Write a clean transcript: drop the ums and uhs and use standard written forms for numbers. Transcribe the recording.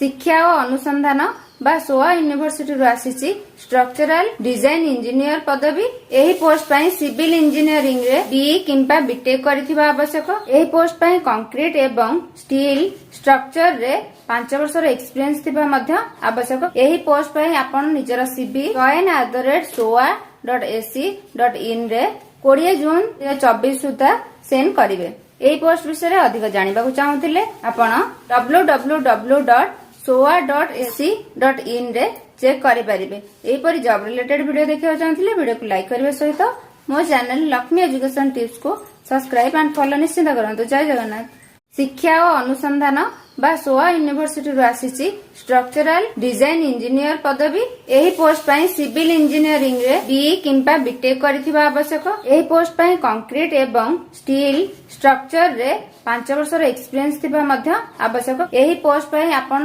ଶିକ୍ଷା ଓ ଅନୁସନ୍ଧାନ ବା ସୋଆ ୟୁନିଭର୍ସିଟିରୁ ଆସିଛି ଷ୍ଟ୍ରକ୍ଚରାଲ ଡିଜାଇନ ଇଞ୍ଜିନିୟର ପଦବୀ। ଏହି ପୋଷ୍ଟ ପାଇଁ ସିଭିଲ ଇଞ୍ଜିନିୟରିଂରେ ବିଇ କିମ୍ବା ବିଟେକ୍ କରିଥିବା ଆବଶ୍ୟକ। ଏହି ପୋଷ୍ଟ ପାଇଁ କଂକ୍ରିଟ ଏବଂ ଷ୍ଟିଲ ଷ୍ଟ୍ରକ୍ଚରରେ 5 ବର୍ଷର ଏକ୍ସପିରିଏନ୍ସ ଥିବା ମଧ୍ୟ ଆବଶ୍ୟକ। ଏହି ପୋଷ୍ଟ ପାଇଁ ଆପଣ ନିଜର CV join@soa.ac.in ରେ 20 ଜୁନ 2024 ସୁଦ୍ଧା ସେଣ୍ଡ କରିବେ। ଏହି ପୋଷ୍ଟ ବିଷୟରେ ଅଧିକ ଜାଣିବାକୁ ଚାହୁଁଥିଲେ ଆପଣ www.soa.ac.in ରେ ଚେକ୍ କରିପାରିବେ। ଏହିପରି ଜବ୍ ରିଲେଟେଡ୍ ଭିଡିଓ ଦେଖିବାକୁ ଚାହୁଁଥିଲେ ଭିଡିଓକୁ ଲାଇକ୍ କରିବା ସହିତ ମୋ ଚ୍ୟାନେଲ ଲକ୍ଷ୍ମୀ ଏଜୁକେସନ ଟିପ୍ସକୁ ସବସ୍କ୍ରାଇବ ଆଣ୍ଡ ଫଲୋ ନିଶ୍ଚିତ କରନ୍ତୁ। ଜୟ ଜଗନ୍ନାଥ। ଶିକ୍ଷା ଓ ଅନୁସନ୍ଧାନ ବା ସୋଆ ୟୁନିଭର୍ସିଟିରୁ ଆସିଛି ଷ୍ଟ୍ରକ୍ଚରାଲ ଡିଜାଇନ ଇଞ୍ଜିନିୟର ପଦବୀ। ଏହି ପୋଷ୍ଟ ପାଇଁ ସିଭିଲ ଇଞ୍ଜିନିୟରିଂରେ ବିଇ କିମ୍ବା ବିଟେକ୍ କରିଥିବା ଆବଶ୍ୟକ। ଏହି ପୋଷ୍ଟ ପାଇଁ କଂକ୍ରିଟ ଏବଂ ଷ୍ଟିଲ ଷ୍ଟ୍ରକ୍ଚରରେ 5 ବର୍ଷର ଏକ୍ସପିରିଏନ୍ସ ଥିବା ମଧ୍ୟ ଆବଶ୍ୟକ। ଏହି ପୋଷ୍ଟ ପାଇଁ ଆପଣ